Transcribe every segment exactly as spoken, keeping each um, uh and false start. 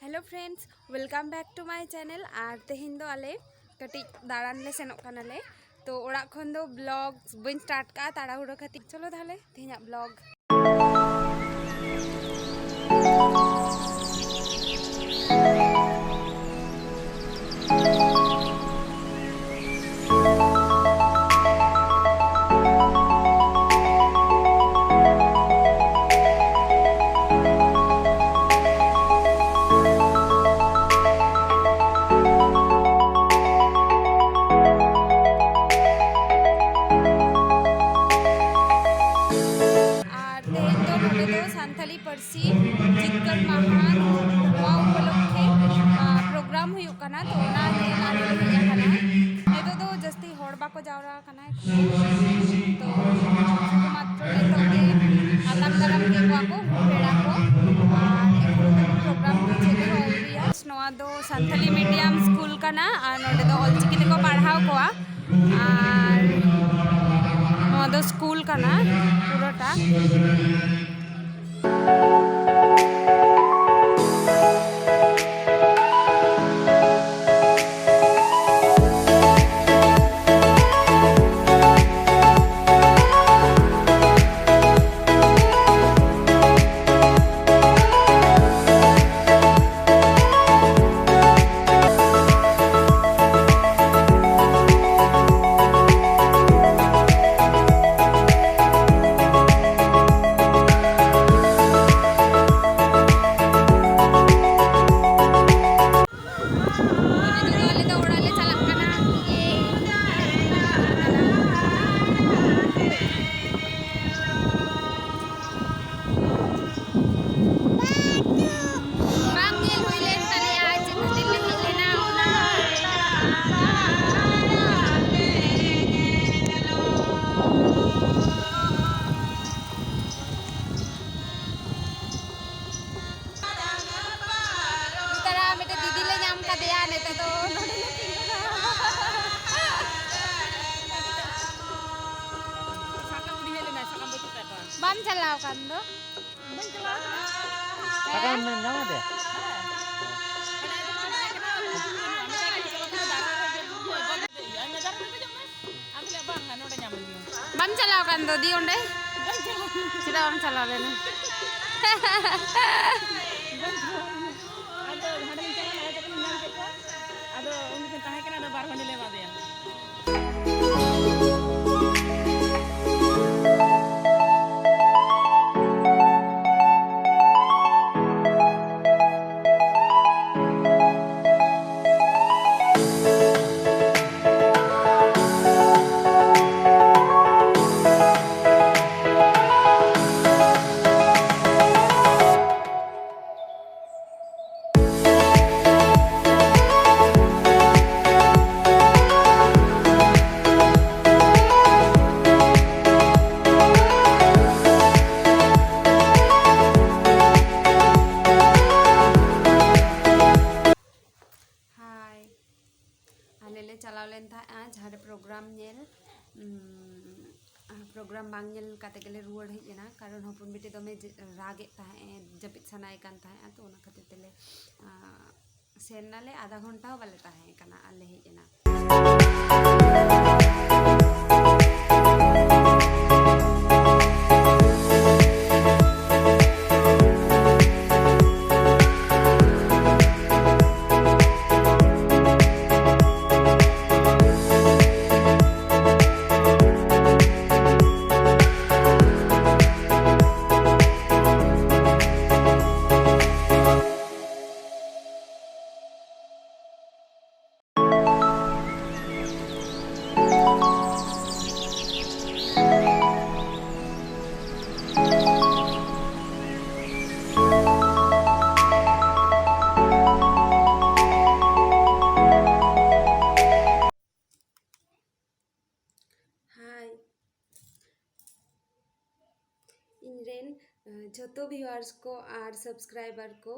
Hello friends, welcome back to my channel. ᱟᱨ ᱛᱮᱦᱮᱧ ᱫᱚ ᱟᱞᱮ ᱠᱟᱹᱴᱤᱡ ᱫᱟᱬᱟᱱ ᱞᱮ ᱥᱮᱱᱚᱜ ᱠᱟᱱᱟᱞᱮ᱾ ᱛᱚ ᱚᱲᱟᱜ ᱠᱷᱚᱱ ᱫᱚ vlog ᱵᱟᱹᱧ start ᱠᱟᱜᱼᱟ ᱛᱟᱲᱟᱦᱩᱲᱳ ᱠᱷᱟᱹᱛᱤᱨ᱾ ᱪᱚᱞᱚ ᱛᱟᱦᱞᱮ ᱛᱮᱦᱮᱧᱟᱜ vlog᱾ ᱟᱨ ᱛᱮᱦᱮᱧ ᱫᱚ ᱱᱚᱰᱮ ᱫᱚ ᱥᱟᱱᱛᱟᱞᱤ ᱯᱟᱹᱨᱥᱤ ᱡᱤᱛᱠᱟᱹᱨ ᱢᱟᱦᱟ ᱱᱚᱣᱟ ᱩᱯᱚᱞᱚᱠᱠᱷᱮ, ᱟ, program ᱦᱩᱭᱩᱜ ᱠᱟᱱᱟ, ᱛᱚ ᱚᱱᱟ ᱧᱮᱞ ᱟᱞᱮ ᱞᱮ ᱦᱮᱡ ᱟᱠᱟᱱᱟ᱾ ᱱᱤᱛᱚᱜ ᱫᱚ ᱡᱟᱹᱥᱛᱤ ᱦᱚᱲ ᱵᱟᱠᱚ ᱡᱟᱣᱨᱟ ᱟᱠᱟᱱᱟ ᱮᱠᱷᱚᱱ, ᱛᱚ ᱥᱩᱫᱷᱩᱢᱟᱛᱨᱚ ᱱᱤᱛᱚᱜ ᱜᱮ ᱟᱛᱟᱝ ᱫᱟᱨᱟᱢ ᱠᱮᱫ ᱠᱚᱣᱟ ᱠᱚ ᱯᱮᱲᱟ ᱠᱚ, ᱟᱨ ᱮᱠᱷᱚᱱ ᱫᱚ program ᱫᱚ ᱪᱮᱫ ᱦᱚᱸ ᱟᱹᱣᱨᱤᱭᱟ᱾ ᱱᱚᱣᱟ ᱫᱚ ᱥᱟᱱᱛᱟᱞᱤ medium school ᱠᱟᱱᱟ ᱟᱨ ᱱᱚᱰᱮ ᱫᱚ ᱚᱞᱪᱤᱠᱤ ᱛᱮᱠᱚ ᱯᱟᱲᱦᱟᱣ ᱠᱚᱣᱟ᱾ ᱟᱨ ᱱᱚᱣᱟ ᱫᱚ school ᱠᱟᱱᱟ ᱯᱩᱨᱟᱹᱴᱟ᱾ ᱱᱤᱛᱚᱜ ᱫᱚ ᱟᱞᱮ ᱫᱚ ᱚᱲᱟᱜ ᱞᱮ ᱪᱟᱞᱟᱜ ᱠᱟᱱᱟ᱾ ᱵᱟᱝ ᱧᱮᱞ ᱦᱩᱭ ᱞᱮᱱ ᱛᱟᱞᱮᱭᱟ, ᱪᱮᱫ ᱠᱷᱟᱹᱛᱤᱨ ᱞᱮ ᱦᱮᱡ ᱞᱮᱱᱟ ᱚᱱᱟ᱾ ᱱᱮᱛᱟᱨ ᱢᱤᱫᱴᱮᱱ ᱫᱤᱫᱤ ᱞᱮ ᱧᱟᱢ ᱠᱟᱫᱮᱭᱟ, ᱱᱤᱛᱚᱜ ᱫᱚ ᱱᱚᱰᱮ ᱞᱮ ᱛᱤᱸᱜᱩᱱᱟ᱾ ᱥᱟᱠᱟᱢ ᱩᱰᱤ ᱦᱮᱡ ᱞᱮᱱᱟ, ᱥᱟᱠᱟᱢ ᱵᱟᱹᱪᱩᱜ ᱛᱟᱠᱚᱣᱟ᱾ ᱵᱟᱢ ᱪᱟᱞᱟᱣ ᱟᱠᱟᱱ ᱫᱚ? ᱵᱟᱹᱧ ᱪᱟᱞᱟᱣ ᱟᱠᱟᱱᱟ᱾ ᱥᱟᱠᱟᱢ ᱮᱢ ᱧᱟᱢ ᱟᱫᱮᱭᱟ? ᱮᱢ ᱪᱟᱞᱟᱣ ᱟᱠᱟᱱ ᱫᱚ ᱫᱤ ᱚᱸᱰᱮ? ᱪᱮᱫᱟᱜ ᱵᱟᱢ ᱪᱟᱞᱟᱣ ᱞᱮᱱᱟ? ᱟᱫᱚ ᱦᱟᱸᱰᱮ ᱞᱤᱧ ᱪᱟᱞᱟᱣ ᱞᱮᱱᱟ, ᱟᱫᱚ ᱠᱚ ᱧᱟᱢ ᱠᱮᱫ ᱠᱚᱣᱟ᱾ ᱟᱫᱚ ᱩᱱᱤ ᱴᱷᱮᱱ ᱛᱟᱦᱮᱸ ᱠᱟᱱᱟ, ᱟᱫᱚ ᱵᱟᱨ ᱦᱚᱲ ᱞᱮ ᱮᱢᱟ ᱫᱮᱭᱟ᱾ ᱦᱟᱭ, ᱟᱞᱮ ᱞᱮ ᱪᱟᱞᱟᱣ ᱞᱮᱱ ᱛᱟᱦᱮᱸᱜᱼᱟ ᱡᱟᱦᱟᱸ ᱨᱮ ᱯᱨᱳᱜᱨᱟᱢ ᱧᱮᱞ᱾ ᱩᱸ, ᱯᱨᱳᱜᱨᱟᱢ ᱵᱟᱝ ᱧᱮᱞ ᱠᱟᱛᱮ ᱜᱮᱞᱮ ᱨᱩᱣᱟᱹᱲ ᱦᱮᱡ ᱮᱱᱟ, ᱠᱟᱨᱚᱱ ᱦᱚᱯᱚᱱ ᱵᱤᱴᱤ ᱫᱚᱢᱮ ᱡᱮ-, ᱨᱟᱜᱮᱫ ᱛᱟᱦᱮᱸᱜ ᱮ, ᱡᱟᱹᱯᱤᱫ ᱥᱟᱱᱟᱭᱮ ᱠᱟᱱ ᱛᱟᱦᱮᱸᱜᱼᱟ, ᱛᱚ ᱚᱱᱟ ᱠᱷᱟᱹᱛᱤᱨ ᱛᱮᱞᱮ, ᱟᱸ, ᱥᱮᱱ ᱱᱟᱞᱮ, ᱟᱫᱷᱟ ᱜᱷᱚᱱᱴᱟ ᱦᱚᱸ ᱵᱟᱞᱮ ᱛᱟᱦᱮᱸ ᱠᱟᱱᱟ ᱟᱨ ᱞᱮ ᱦᱮᱡ ᱮᱱᱟ᱾ ᱦᱟᱭ, ᱤᱧ ᱨᱮᱱ, ᱟᱸ, ᱡᱷᱚᱛᱚ viewers ᱠᱚ ᱟᱨ subscriber ᱠᱚ,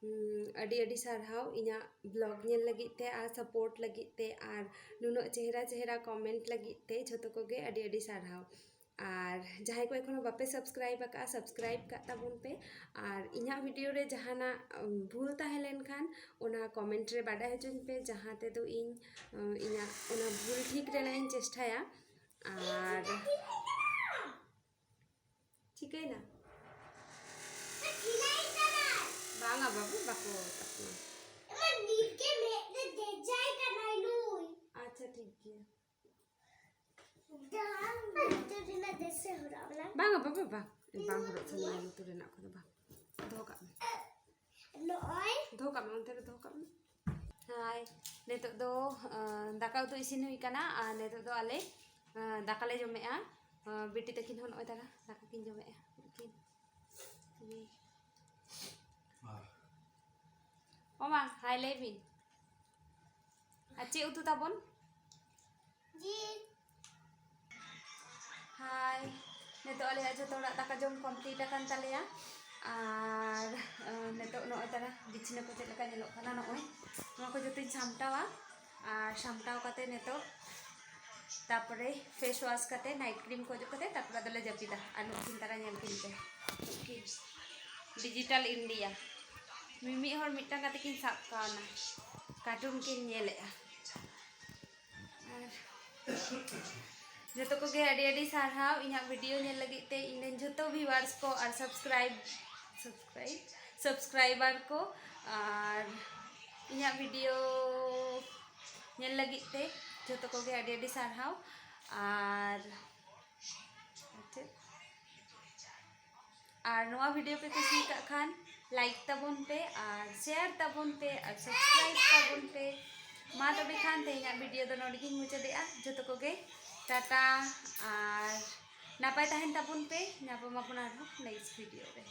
ᱩᱸ, ᱟᱹᱰᱤ ᱟᱹᱰᱤ ᱥᱟᱨᱦᱟᱣ ᱤᱧᱟᱹᱜ vlog ᱧᱮᱞ ᱞᱟᱹᱜᱤᱫ ᱛᱮ ᱟᱨ support ᱞᱟᱹᱜᱤᱫ ᱛᱮ ᱟᱨ ᱱᱩᱱᱟᱹᱜ ᱪᱮᱦᱨᱟ ᱪᱮᱦᱨᱟ comment ᱞᱟᱹᱜᱤᱫ ᱛᱮ ᱡᱷᱚᱛᱚ ᱠᱚᱜᱮ ᱟᱹᱰᱤ ᱟᱹᱰᱤ ᱥᱟᱨᱦᱟᱣ᱾ ᱟᱨ ᱡᱟᱦᱟᱸᱭ ᱠᱚ ᱮᱠᱷᱚᱱᱳ ᱵᱟᱯᱮ subscribe ᱟᱠᱟᱫᱼᱟ, subscribe ᱠᱟᱜ ᱛᱟᱵᱚᱱ ᱯᱮ᱾ ᱟᱨ ᱤᱧᱟᱹᱜ video ᱨᱮ ᱡᱟᱦᱟᱱᱟᱜ, ᱩᱸ, ᱵᱷᱩᱞ ᱛᱟᱦᱮᱸ ᱞᱮᱱᱠᱷᱟᱱ ᱚᱱᱟ comment ᱨᱮ ᱵᱟᱰᱟᱭ ᱦᱚᱪᱚᱧ ᱯᱮ, ᱡᱟᱦᱟᱸ ᱛᱮᱫᱚ ᱤᱧ, ᱩᱸ, ᱤᱧᱟᱹᱜ ᱚᱱᱟ ᱵᱷᱩᱞ ᱴᱷᱤᱠ ᱨᱮᱱᱟᱜ ᱤᱧ ᱪᱮᱥᱴᱟᱭᱟ᱾ ᱟᱨ ᱪᱤᱠᱟᱹᱭᱮᱱᱟ? ᱵᱟᱝᱟ ᱵᱟᱹᱵᱩ, ᱵᱟᱠᱚ ᱪᱟᱞᱟᱜ ᱠᱟᱱᱟ᱾ ᱟᱪᱪᱷᱟ, ᱴᱷᱤᱠ ᱜᱮᱭᱟ᱾ ᱵᱟᱝᱟ ᱵᱟᱹᱵᱩ, ᱵᱟᱝ, ᱵᱟᱝ ᱦᱚᱨᱚᱜ ᱥᱟᱱᱟᱧᱟ ᱞᱩᱛᱩᱨ ᱨᱮᱱᱟᱜ ᱠᱚᱫᱚ, ᱵᱟᱝ᱾ ᱫᱚᱦᱚ ᱠᱟᱜ ᱢᱮ᱾ ᱱᱚᱜᱼᱚᱭ᱾ ᱫᱚᱦᱚ ᱠᱟᱜ ᱢᱮ, ᱚᱱᱛᱮ ᱨᱮ ᱫᱚᱦᱚ ᱠᱟᱜ ᱢᱮ᱾ ᱦᱟᱭ, ᱱᱤᱛᱚᱜ ᱫᱚ, ᱟᱸ, ᱫᱟᱠᱟ ᱩᱛᱩ ᱤᱥᱤᱱ ᱦᱩᱭ ᱠᱟᱱᱟ ᱟᱨ ᱱᱤᱛᱚᱜ ᱫᱚ ᱟᱞᱮ, ᱟᱸ, ᱫᱟᱠᱟ ᱞᱮ ᱡᱚᱢᱮᱜᱼᱟ᱾ ᱟᱸ, ᱵᱤᱴᱤ ᱛᱟᱹᱠᱤᱱ ᱦᱚᱸ ᱱᱚᱜᱼᱚᱭ ᱛᱟᱨᱟ ᱫᱟᱠᱟ ᱠᱤᱱ ᱡᱚᱢᱮᱜᱼᱟ᱾ ᱩᱱᱠᱤᱱ᱾ ᱤᱭᱟᱹ᱾ ᱚ ᱢᱟ, ᱦᱟᱭ ᱞᱟᱹᱭ ᱵᱤᱱ᱾ ᱟᱨ ᱪᱮᱫ ᱩᱛᱩ ᱛᱟᱵᱚᱱ? ᱡᱤᱞ᱾ ᱦᱟᱭ, ᱱᱤᱛᱚᱜ ᱟᱞᱮᱭᱟᱜ ᱡᱚᱛᱚ ᱦᱚᱲᱟᱜ ᱫᱟᱠᱟ ᱡᱚᱢ complete ᱟᱠᱟᱱ ᱛᱟᱞᱮᱭᱟ᱾ ᱟᱨ, ᱟᱸ, ᱱᱤᱛᱚᱜ ᱱᱚᱜᱼᱚᱭ ᱛᱟᱨᱟ ᱵᱤᱪᱷᱱᱟᱹ ᱠᱚ ᱪᱮᱫ ᱞᱮᱠᱟ ᱧᱮᱞᱚᱜ ᱠᱟᱱᱟ, ᱱᱚᱜᱼᱚᱭ ᱱᱚᱣᱟ ᱠᱚ ᱡᱚᱛᱚᱧ ᱥᱟᱢᱴᱟᱣᱟ᱾ ᱟᱨ ᱥᱟᱢᱴᱟᱣ ᱠᱟᱛᱮ ᱱᱤᱛᱚᱜ ᱛᱟᱯᱚᱨᱮ face wash ᱠᱟᱛᱮ, night cream ᱠᱚ ᱚᱡᱚᱜ ᱠᱟᱛᱮ, ᱛᱟᱯᱚᱨᱮ ᱟᱫᱚᱞᱮ ᱡᱟᱹᱯᱤᱫᱟ᱾ ᱟᱨ ᱱᱩᱠᱤᱱ ᱛᱟᱨᱟ ᱧᱮᱞ ᱠᱤᱱ ᱯᱮ, ᱱᱩᱠᱤᱱ Digital India, ᱢᱤᱢᱤᱫ ᱦᱚᱲ ᱢᱤᱫᱴᱟᱝ ᱠᱟᱛᱮ ᱠᱤᱱ ᱥᱟᱵ ᱠᱟᱣᱱᱟ, cartoon ᱠᱤᱱ ᱧᱮᱞᱮᱜᱼᱟ᱾ ᱟᱨ ᱡᱚᱛᱚ ᱠᱚᱜᱮ ᱟᱹᱰᱤ ᱟᱹᱰᱤ ᱥᱟᱨᱦᱟᱣ ᱤᱧᱟᱹᱜ video ᱧᱮᱞ ᱞᱟᱹᱜᱤᱫ ᱛᱮ, ᱤᱧ ᱨᱮᱱ ᱡᱚᱛᱚ viewers ᱠᱚ ᱟᱨ subscribe, subscribe, subscriber ᱠᱚ, ᱟᱨ ᱤᱧᱟᱹᱜ video ᱧᱮᱞ ᱞᱟᱹᱜᱤᱫ ᱛᱮ ᱡᱚᱛᱚ ᱠᱚᱜᱮ ᱟᱹᱰᱤ ᱟᱹᱰᱤ ᱥᱟᱨᱦᱟᱣ᱾ ᱟᱨ ᱪᱮᱫ? ᱟᱨ ᱱᱚᱣᱟ video ᱯᱮ ᱠᱩᱥᱤᱭᱟᱠᱟᱫ ᱠᱷᱟᱱ like ᱛᱟᱵᱚᱱ ᱯᱮ ᱟᱨ share ᱛᱟᱵᱚᱱ ᱯᱮ ᱟᱨ subscribe ᱛᱟᱵᱚᱱ ᱯᱮ᱾ ᱢᱟ ᱛᱚᱵᱮ ᱠᱷᱟᱱ ᱛᱮᱦᱮᱧᱟᱜ video ᱫᱚ ᱱᱚᱰᱮ ᱜᱤᱧ ᱢᱩᱪᱟᱹᱫᱮᱜᱼᱟ᱾ ᱡᱚᱛᱚ ᱠᱚᱜᱮ ᱴᱟᱴᱟ ᱟᱨ ᱱᱟᱯᱟᱭ ᱛᱟᱦᱮᱱ ᱛᱟᱵᱚᱱ ᱯᱮ᱾ ᱧᱟᱯᱟᱢ ᱟᱵᱚᱱ ᱟᱨᱦᱚᱸ next video ᱨᱮ᱾